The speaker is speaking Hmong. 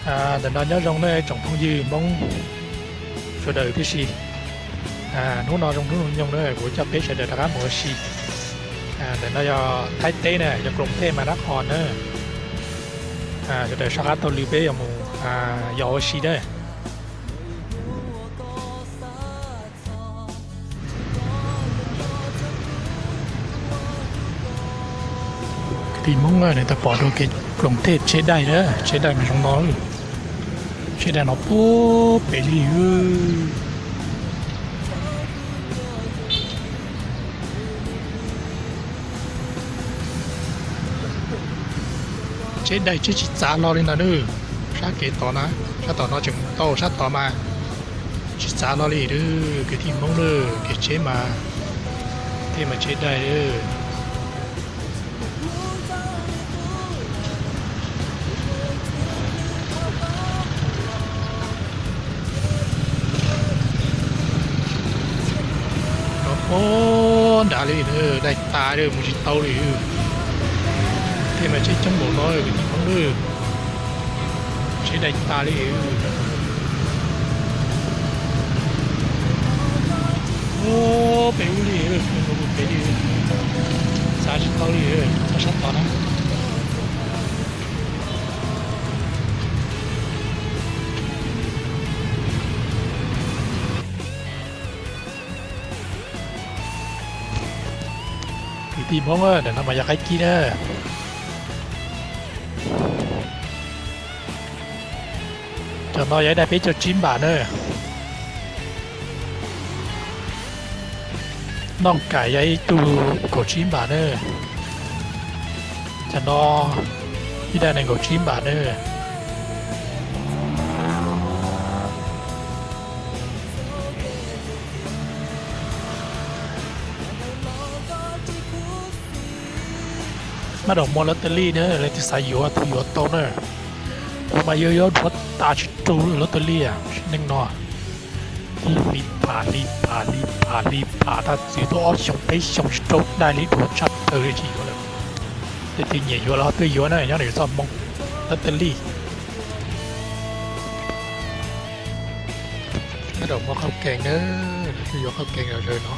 Ntawm no nyob zoo na tsoom phooj ywg Hmoob sawv daws tib si. Hnub no zoo hnub nyoog na kuv coj peb sawv daws rov qab mus ua si. Ntawm no yog Thaib teb na, yog Koom Thej Mas Nab Qhos na. Sawv daws soj qab taug lw peb yuav mus yos ua si na. Kwv tij Hmoob na, nws tau pom dua kev Koom Thej tsheb daij na, tsheb daij mas zoo no, tsheb daij no puag pem li. Tsheb daij tsheb tsis txav hlo li ntag na. Sab kev tod na, sab tom no tseem tau, sab tod mas tsis txav hlo li. Kwv tij Hmoob na, kev tsheb mas, tej mas tsheb daij. Rov puag nrad li, daij tas li mus tsis tau li. Tej mas tsheb coob npaum no kwv tij Hmoob na, tsheb daij tas li. Pem ub li, pem li, txav tsis tau li, txog sab tod na. Kwv tij Hmoob, ntawm no mas yog qaib kib na. Cov no yog ib daim peb caug tsib npam na. Nooj Kaim yog ib tug kaum tsib npam na. Cov no ib daim nees nkaum tsib npam na. Maj daum muaj lawv tej lij na, leej twg xav yuav tus yuav tau na. Kuv mas yuav yuav dhuav tas tsis raug lawv tej lij, sim neej no hli pam hli pam hli pam hli pam, tab txwv tuaj ob xyoos peb xyoos tsis raug daim li, dhuav tshaj plaws li tsis yuav lawm. Leej twg nyiam yuav los ho tuaj yuav na, nyob ntawm txoj hmoo lawv tej lij. Maj daum muaj qhaub kees na, lawv tuaj yuav qhaub kees los zaws no.